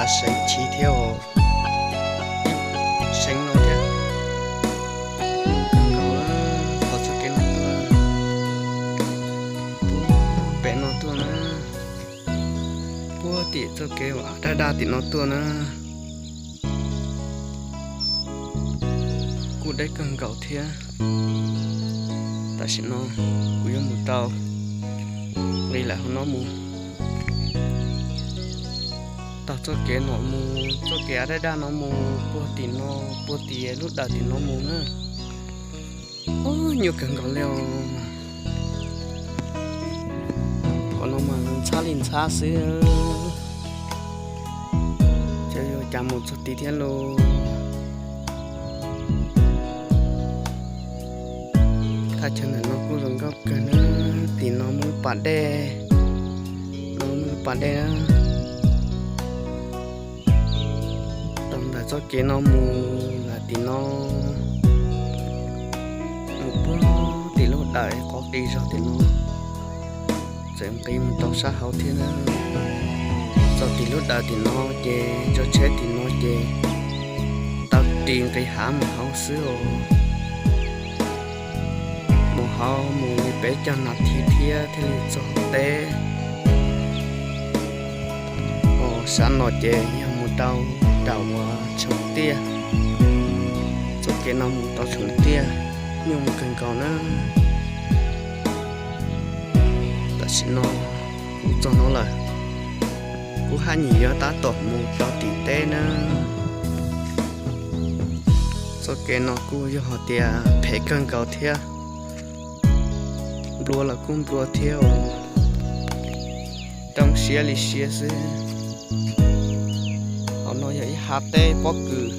Seev chiv thiab os, seev no thiab. Nkaus qhov txoj kev no tuaj puag pem no tuaj na, puag tim txoj kev uas daj daj tim no tuaj na. Kuj deb kawg nkaus thiab. Tam sim no kuv yuav mus rau nqis lawm hauv no mus, taug txoj kev no mus, txoj kev daj daj no mus puag tim no, puag tim lub dawm tim no mus na. Nyuaj kawg nkaus li os. Qhov no mas ntxhab li ntxhab xwb, ces yuav cas mus txog tid thiab lauj. Thaj chaw ntawm no kuj zoo nkauj kawg na, tim no muaj lub pas dej, no muaj lub pas dej na. Taug ntawm txoj kev no mus lawm tim no, mus puag tim lub dawm qhov qis zog tim no, txawm nqis mus rau sab hauv thiab na. Txog tim lub dawm tim no ces cov tsheb tim no ces tau ris nqis hav mus hauv xwb os. Mus hauv mus li peb caug nas this thiab thiaj li txog teb. Os, sab no ces yog mus rau nram uas Tshoom Tiaj. Txoj kev no mus rau Tshoom Tiaj nyuaj mus kawg nkaus na. Tam sim no kuv txog no lawm, kuv haj nyim yuav tab tom mus rau tim teb na. Txoj kev no kuj yog hais tias phem kawg nkaus thiab, nplua los kuj nplua thiab, rau siab li siab xwb. Hauv no yog ib hav teb pob kws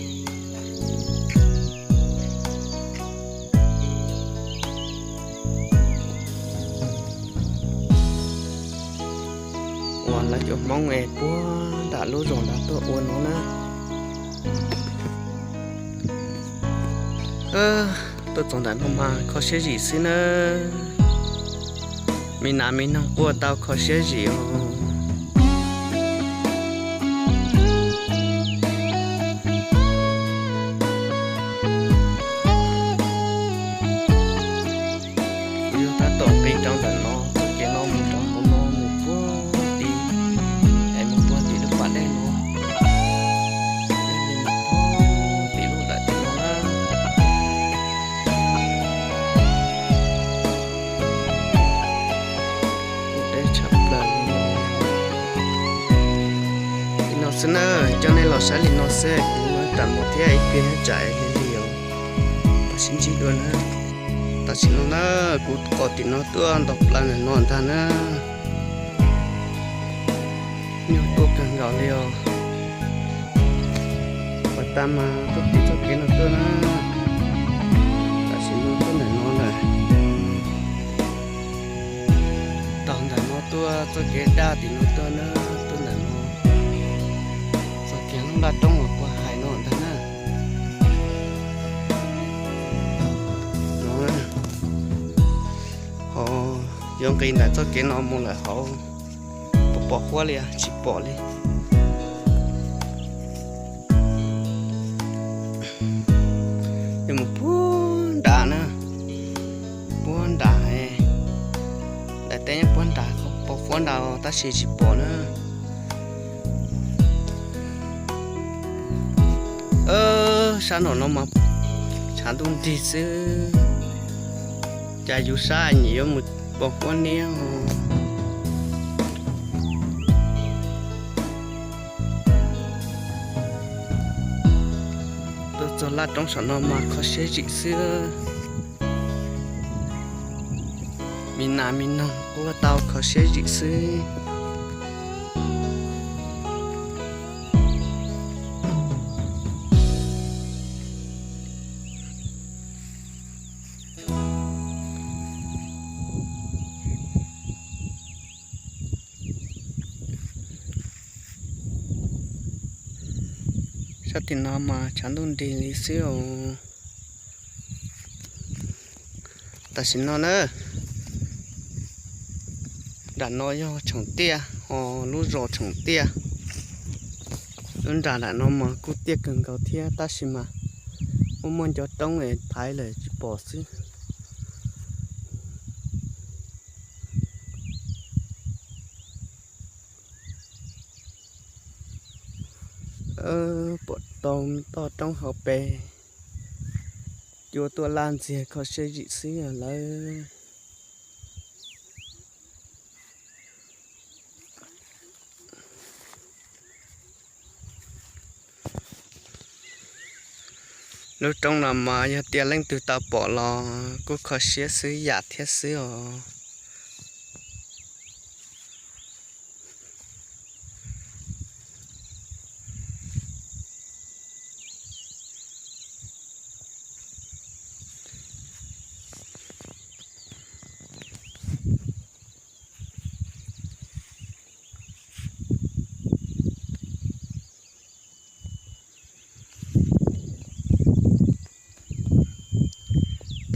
uas lawv cov Hmoob es puag nram lub zos nrad tuaj ua no na. Tuaj txog ntawm no mas kho siab zim xwb na. Me nas me noog quaj tau kho siab zim os. Kuv yuav tab tom nqis rau ntawm no, txoj kev no mus rau hauv no mus puag tim, es mus puag tim lub pas dej no, puag tim lub dawm tim no na. Kuj deb tshaj plaws li no xwb na. Coj nej los saib li no xwb, kuv ram mus thiab ib pliag tsam li li os. Tam sim ntsib dua na, tam sim no na, kuv qom tim no tuaj ntaus plaws ntawm no ntag na. Nyuaj tuaj kawg nkaus li os. Pas tas mas tuaj tim txoj kev no tuaj na, tam sim no tuaj ntawm no lawm. Taug ntawm no tuaj txoj kev daj tim no tuaj na, tuaj ntawm no, txoj kev lub ntaj roob uas puag hais no ntag na. No, ho yuav nqis ntawm txoj kev no mus lawm hauv, puas pom huab li? Tsis pom li. Yuav mus puag nram na, puag nram, daim teb nyob puag nram, pom huab nram tab sis tsis pom na. Sab nraum no mas tshav ntuj nrig xwb, cas yus sab nyim yuav mus pom huab niab os. Tuaj txog laj roob saum no mas kho siab zim xwb. Me nas me noog quaj tau kho siab zim xwb. Sab tim no mas tshav ntuj nrig li xwb os. Tam sim no na, nram no yog Tshoom Tiaj, ho lub zos Tshoom Tiaj. Lub nram nram no mas kuj tiaj kawg nkaus thiab tab sis mas muaj muaj ncov roob es thaiv lawm tsis pom xwb. Pom tau toj roob hauv pes, cua tuaj laj ntxiag kho siab zim xwb lawm. Lub roob no mas yog tias leej twg tau pom los kuj kho siab xwb yam thiab xwb os.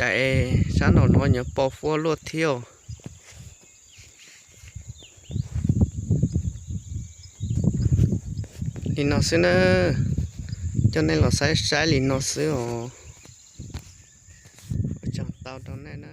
Cas es sab nraum no nyob pos huab luaj thiab. Li no xwb na, coj nej los saib saib li no xwb os. Ua tsaug ntau rau nej na.